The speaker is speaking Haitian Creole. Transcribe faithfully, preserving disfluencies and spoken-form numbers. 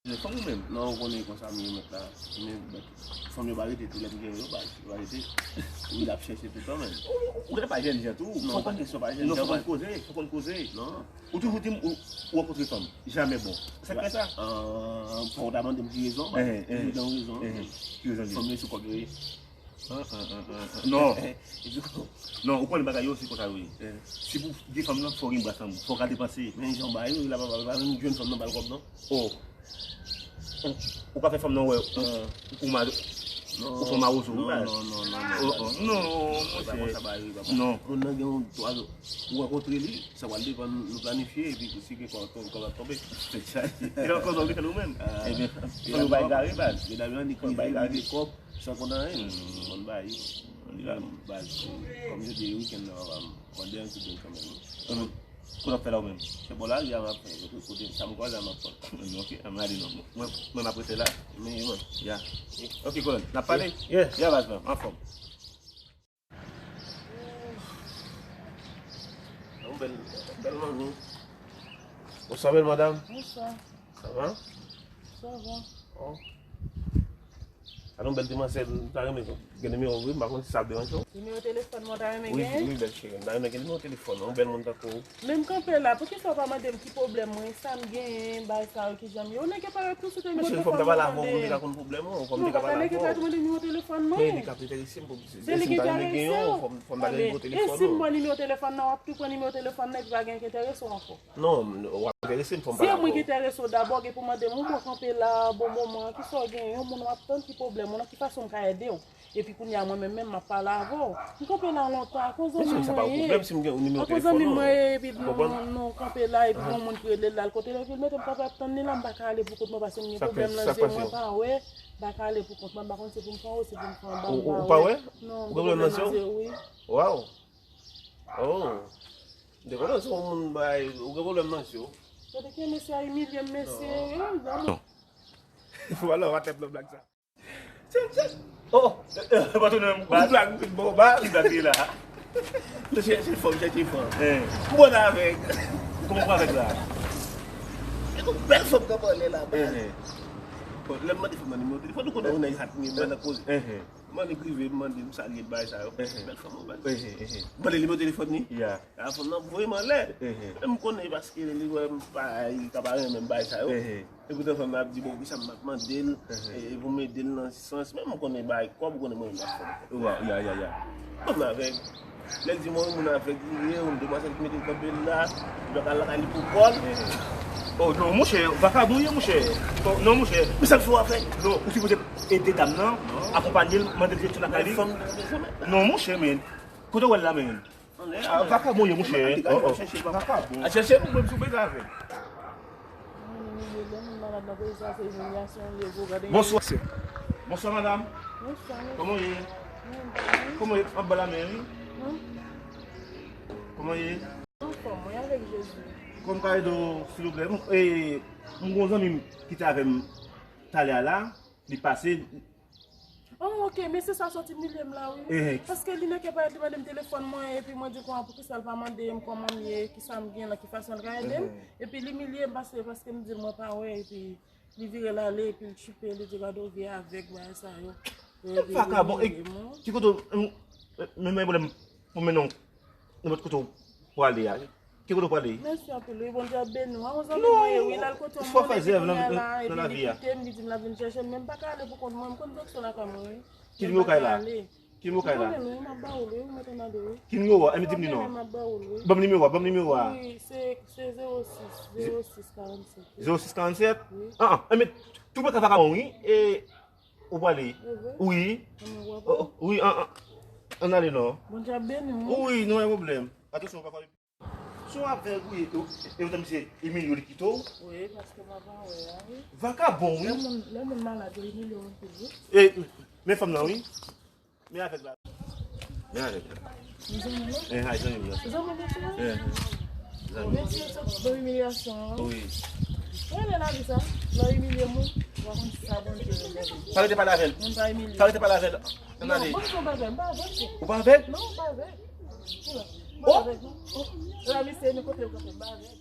Fanm ou menm? Non, ou konnen konsa m ye mèt la. Men, fanm yo pa rete tou, lè m gen yo, yo pa, yo pa rete. Ou ap chèche toutan menm. Ou, ou, ou genlè pa jènjan tou. Non, pa kesyon pa jènjan. Non, fò konn koze, fò konn koze. Non. Ou toujou di m ou, ou rankontre fanm. Jamè bon. Se vre sa? Fò w ta mande m ki rezon, ba. Ki rezon, rezon. Ki rezon li? Fanm yo sou kòb yo ye. Non. Non, ou konnen bagay yo se konsa yo ye. Si pou gen fanm nan, fò gen bras nan men w. Fò w ka depanse. Men jan w ba yo, la pa, pa, pa menm jwenn fanm nan ba l kòb non. Oh. Ou, ou ka fè fanm nan wè ou, ou ma, ou fè mawozo, ou baz. Non, non, non, non. Oh, oh. Non, monchè. Non. Moun nan gen yon twa, ou rankontre li, sa pral depann nou planifye, epi si gen kòb, kòb ap tonbe. Se sa. E ankò zòm li fè nou menm. Ebyen, fanm yo bay gare, baz. Medam yo annik rive, rive kòb. San konn anyen, m konn bay. Baz, kòm yo di, weekend nan, m mande yon ti douz kanmenm. Kote w ap fè la ou menm? Se bò lari a m ap fè, kote, kote sa m kwaze a m ap pran. Ok, m ale non. Mwen, mwen m ap rete la. Men, mwen. Ya. Ok, kolonn, n ap pale? Yeah. Ya, baz mwen, anfòm. Yon bèl, bèl manmi. Bonswa, bèl madam. Bonswa. Sa va? Sa va. Oh. Alon, bèl demwazèl, m ta renmen gen nimewo w wi, m pa konn si sa ap deranje w. Nimewo telefòn mwen w ta renmen genyen? Wi, wi, bèl cheri, m ta renmen gen nimewo telefòn ou, yon bèl moun tankou w. Men m kanpe la, poukisa w pa mande m ki pwoblèm mwen, sa m genyen, bagay sa yo, kijan m ye? Ou nèk parèt tou, se te nimewo telefòn mwen w mande m. Ou pa ka nèk parèt mande nimewo telefòn mwen? Men li k ap enterese m pou, se, se si m ta renmen genyen w, fò m, fò m ta gen nimewo telefòn ou. E si m ba w nimewo telefòn nan, w ap tou pran nimewo telefòn nan, epi pa gen ki enterese w ankò. Non, w ap enterese m, fò m pale avè w. Si e mwen ki enterese w dabò, gen pou mande m, ou bon kanpe la, bon moman, kisa w genyen, yon moun w ap tann ki pwoblèm ou, nan ki fason m ka ede w? Epi kounye a mwen menm, menm m ap pale avè w. M kanpe la lontan, akoz zanmi mwen ye. Akoz zanmi mwen ye, epi nou, nou, nou kanpe la, epi yon moun ki rele l la, l kote l, epi l mete m kanpe ap tann li la, m pa ka ale pou kont mwen, paske m gen pwoblèm nan zye, mwen pa wè, m pa ka ale pou kont mwen, m pa konn si pou m fè anwo, si pou m fè anba, m pa wè. Ou pa wè? Non, m gen pwoblèm nan zye w? Wi. Waw. Oh. M te konnen se yon moun bay, ou gen pwoblèm nan zye w. Gade ki mesye a imilye m, mesye. Non. Fò w al wè tèt nan blag sa. Tchè, tchè. Oh, patwon nan baz. Blag, bon, baz. Ki blag li la? Mesye, se fò, chèche fò. M bon avèg. Kòman w avèg la? E yon bèl fanm k ap anlè la, baz. Bon, lè m mande fanm nan nimewo telefòn, ou konnen yon nèg hat, m nan koze. M annik rive, m mande, m salye l, bagay sa yo. Bèl fanm, baz. M mande nimewo telefòn li. A, fanm nan voye m anlè. Men m konnen paske li wè m pa, li ka pa renmen m, bagay sa yo. E poutan fanm nan ap di, bon, kisa m ap mande l, e, e pou m ede l nan sans. Men m konnen bagay kòb, ou konnen mwen menm m ap fè. Wa, ya, ya, ya. Fanm nan avèg. Lè l di mwen, wi, moun avèg li ye, yon demwazèl ki mete l kanpe la, li pa ka lakay li pou kò l. Oh, non, monchè, vakabon ye, monchè. Oh, non, monchè. Men sa l fè w avèg? Non, ou sipoze ede dam nan, akonpanye l, mande l direksyon lakay li. Non, monchè, men. Kote w wè l la, men? Vakabon ye, monchè. Oh, oh. Vakabon. Al chèche pou mwen, m sou bezwen avèg. Bonswa. Bonswa, madam. Bonswa, mesye. Kòman w ye? Mwen byen. Kòman w ye? Anba la men, wi. Kòman w ye? Anfòm, mwen avèk Jezi. Kòm ka ede w, silvouplè? M, e, m gon zanmi m ki te avè m talè a la, li pase. Oh, ok, mesye sa soti milye m la, wi. Paske li nèk parèt li mande m telefòn mwen, epi mwen di konsa poukisa l pa mande m kòman m ye, kisa m gen, nan ki fason l ka ede m. Epi li milye m paske, paske m di l mwen pa wè, epi li vire l ale, epi l tchipe, li di gade w vye avèg, bagay sa yo. Epi li milye m, wi. Ki kote, m, men mwen pwoblèm pou mennen w nenpòt kote w prale a. Ki kote w prale? Mèsi anpil, wi, Bondye ap beni w. A, yon zanmi mwen ye, wi, l al kote yon moun, epi kounye a la, epi li kite m, li di m l ap vin chèche m, men m pa ka ale pou kont mwen, m konn direksyon lakay mwen, wi. Ki nimewo kay la? Ki nimewo kay la? Ou konnen, wi, m ap ba ou l, wi, ou mèt ann ale, wi. Ki nimewo a? Enben, di m li non. M ap ba ou l, wi. Ban m nimewo a, ban m nimewo a. Wi, se, se zewo sis, zewo sis karannsèt, wi. Zewo sis karannsèt? Wi. An, an, enben, tou prè ka vakabon, wi. E, ou prale? Wi. Wi. An, ou ap... Oh, oh, wi, an, an. Ann ale non. Bondye ap beni w. Wi, nou pa gen pwoblèm. Atansyon, ou pa pale. Si w avèg, wi, e, e, e, misye Emilio li kite w? Wi, paske m ap anwè a, wi. Vakabon, wi. Lè moun, lè moun malad, yo imilye w anpil, wi. E, men fanm nan, wi. Men avèg la. Men avèg la. Zanmi w? E, ay, zanmi m nan. Zanmi w, mesye? E, zanmi m. Mesye, sot nan imilyasyon an. Wi. Ou konnen lavi sa, lè w imilye moun, ou pa konn si sa Bondye vle. Pa rete pale avè l. Moun pa imilye. Pa rete pale avè l. Ann ale. Non, bon, m pa avèg, m pa avèg. Ou pa avèg? Non, m pa avèg. Ou la. M pa avèg, non. La, misye, men kote l kanpe, m pa avèg.